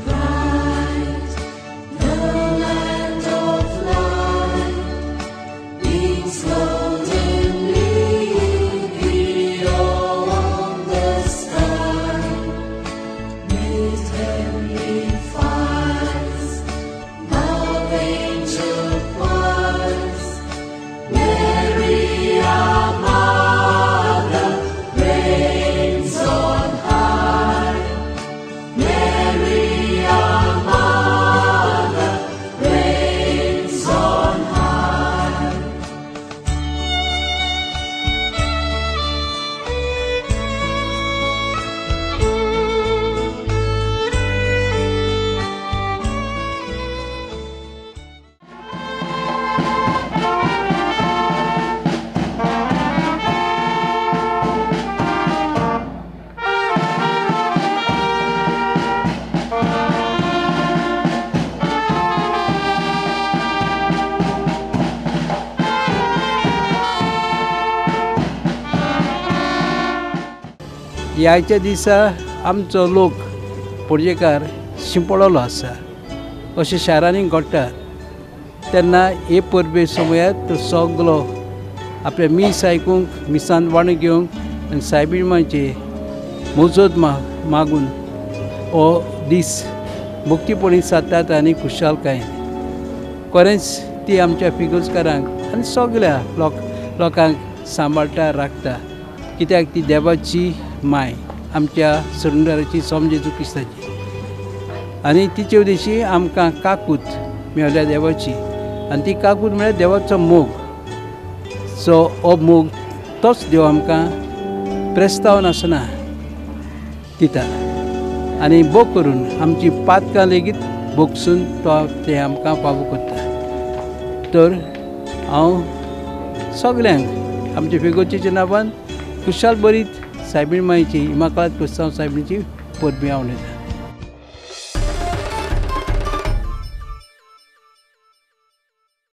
Bright, the land of light, beams goldenly beyond the sky, with heavenly fires of angel choirs. Mary, our Mother, reigns on high. Mary, our Mother, reigns on high. ह्याच्या दिसा आमचो लोक पणजेकार शिंपडलो आसा अशें शारांनी घडटा तेन्ना हे परबे समयार तो सगलो आपले मीस आयकूंक मिसान वाणू घेवंक आनी सायबीण मुजोत मागून हो दीस भक्तीपणी सादतात आनी खुशालकायेन खरेंच ती आमच्या फिगर्जकारांक आनी सगल्या लोकांक सांबाळटा राखता कित्याक ती देवाची माय आमच्या सरुंदराची सोम जेजू क्रिस्ताची आनी तिचे उदेशी आमकां काकूत मेळ्ळ्या देवाची आनी ती काकूत म्हळ्यार देवाचो मोग. सो हो मोग तोच देव आमकां प्रेस्तांव नासतना दिता आनी बोग करून आमची पातकां लेगीत भोगसून तो ते आमकां फावो करता. तर हांव सगल्यांक आमच्या फिगोचीच्या नांवान खुशाल बरीत सायबीण मायची इमाकाळात क्रिस्तांव सायबीणची परबी हांव दिता.